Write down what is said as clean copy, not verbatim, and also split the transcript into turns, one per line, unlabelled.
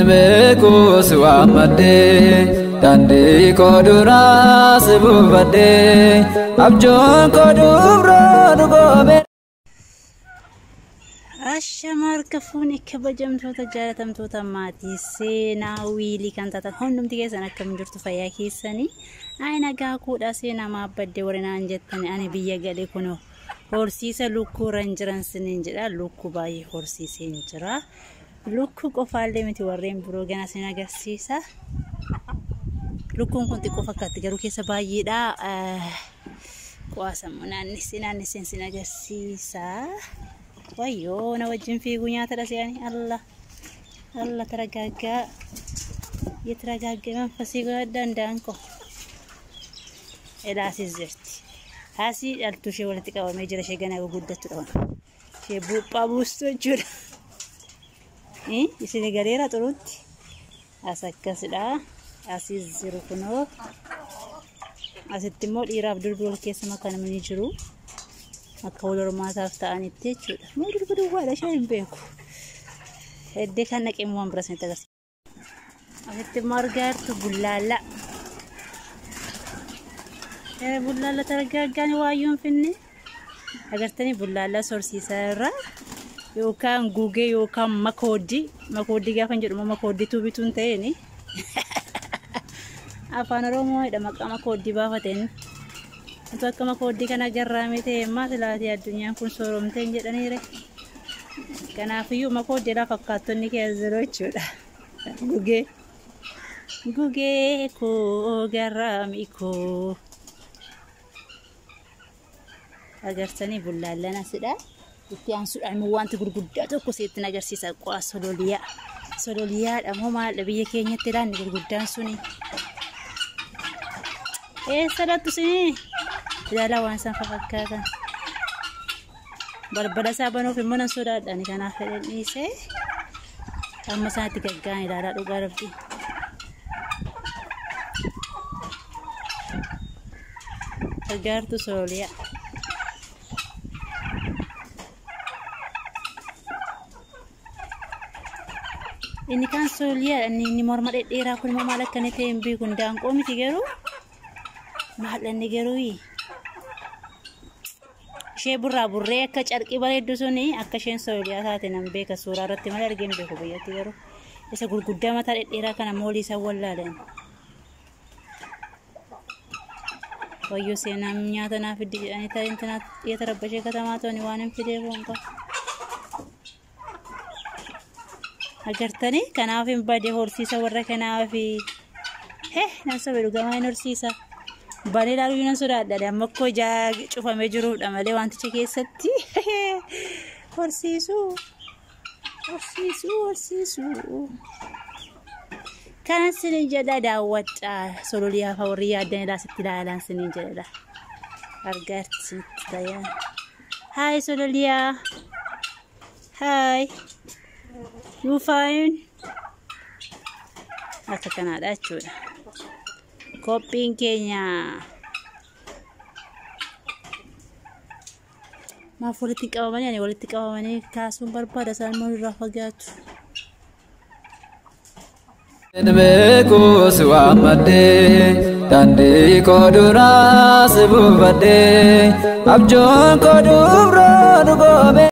Beeku si waammadhee daandii koo duraa si buufadhee abjuun koo dubroo dhugoome.
Ashama harka fuunee kabajamtoota jaalatamtoota maatii seenaa wiilii kan taatan hundumti keessan akkam jirtu fayyaa keessanii ani nagaa kuudhaa seenaa maabbadde warreen jettani ani biyya galee kunoo horsiisa lukkuurran jiran siniin jedha lukkuu baay'ee horsiiseen jira. Lukkuu qofaallee miti warreen biroo gana sin agarsiisa. Lukkuun kun xiqqoo fakkaatti garuu keessa baay'eedha. Qo'aasamu naannessee naannesseen sin agarsiisa. Wayyoo na wajjin fiiguu nyaatadha se'anii Allah Allah taragaaggaa yetaragaaggaa manfasii godhadha danda'an koo. Elaasis jirti. Asii dhaltuu ishee walitti qabamee jira ishee ganaa gurguddattu dha. Ishee buuphaa buustu jechuudha. Isin gareera xurutti as akkasidha. Asis jiru kunoo asitti immoo dhiiraaf durbi wal keessa makamanii jiru. Akka wal hormaataaf ta'anitti jechuudha. Moo durbi duwwaadha ishee hin beeku. Heddee kan naqee immoo waan bira isinitti agarsiisa. Asitti immoo argaa jirtu bullaalla. Bullaalla targaaggaan waayyuu hin finne. Agartanii bullaalla sorsiisaa irraa. Yookaan gugee yookaan makooddii makooddii gaafa hin jedhu makooddiitu bituun ta'een afaan oromoodha maqaa makooddii baafateen utuu akka makooddii kana garraamee ta'e ammaa silaatii addunyaan kun sooromtee hin jedhaniire kanaafiyyuu makooddiidhaa fakkaattonni keessa jiru jechuudha gugee gugee koo garraamii koo agartanii bullaallan asidha. Itti aansuudhaan immoo wanti gurguddaa tokko seetti agarsiisa. Qo'aa sololiyaa. Sololiyaadha moo maalidha biyya keenyatti ilaanni gurguddaan suni. Eessa dhattu sini? Ilaalaa waan isaan fakkaatan. Balbala isaa banuuf immoo nan sodaadha. Ani kanaaf fedhan dhiisee amma isaan itti gaggaa'an ilaalaa dhugaa rabbi. Gargaartu sololiyaa. Inni kaan sooliyaa inni morma dhedheeraa kun immoo maal akka inni ta'e hin beeku. Daanqoo miti garuu maal inni garuu ishee burraa burree akka carqii bareeddu suni akka isheen sooliyaa taate nan beeka suuraa irratti malee argee hin beeku biyyatti garuu isa gurguddaa mataa dhedheeraa kana moolii isaa wallaalan. Wayyoo seenaan nyaata naaf fiddi jedhanii taa'ee intina yeetarabbashee katamaa ta'anii waan hin fideef hin qabu. Agartanii kanaaf hin bade horsiisa warra kanaaf nan sobe dhugamaa hin horsiisa. Banee ilaaluu nan sodaadha. Amma akkoo ijaa cufamee jirudha malee wanticha keessatti horsiisuu horsiisuu horsiisuu. Kanan sinin jedha daawwadhaa sololiyaa fa'a warri yaaddan ilaa sitti ilaalan sinin jedha. Argaa jirti tayaa. Haay sololiyaa. Haay. You fine? Akka kanaadha jechuudha. Qophiin keenya maaf walitti qabamanii ani walitti qabamanii kaasuun barbaada isaan immoo irraa fagaatu.
Beeku si waammadhee daandii koo duraa si buufadhee abjuun koo dubroo dhugoome.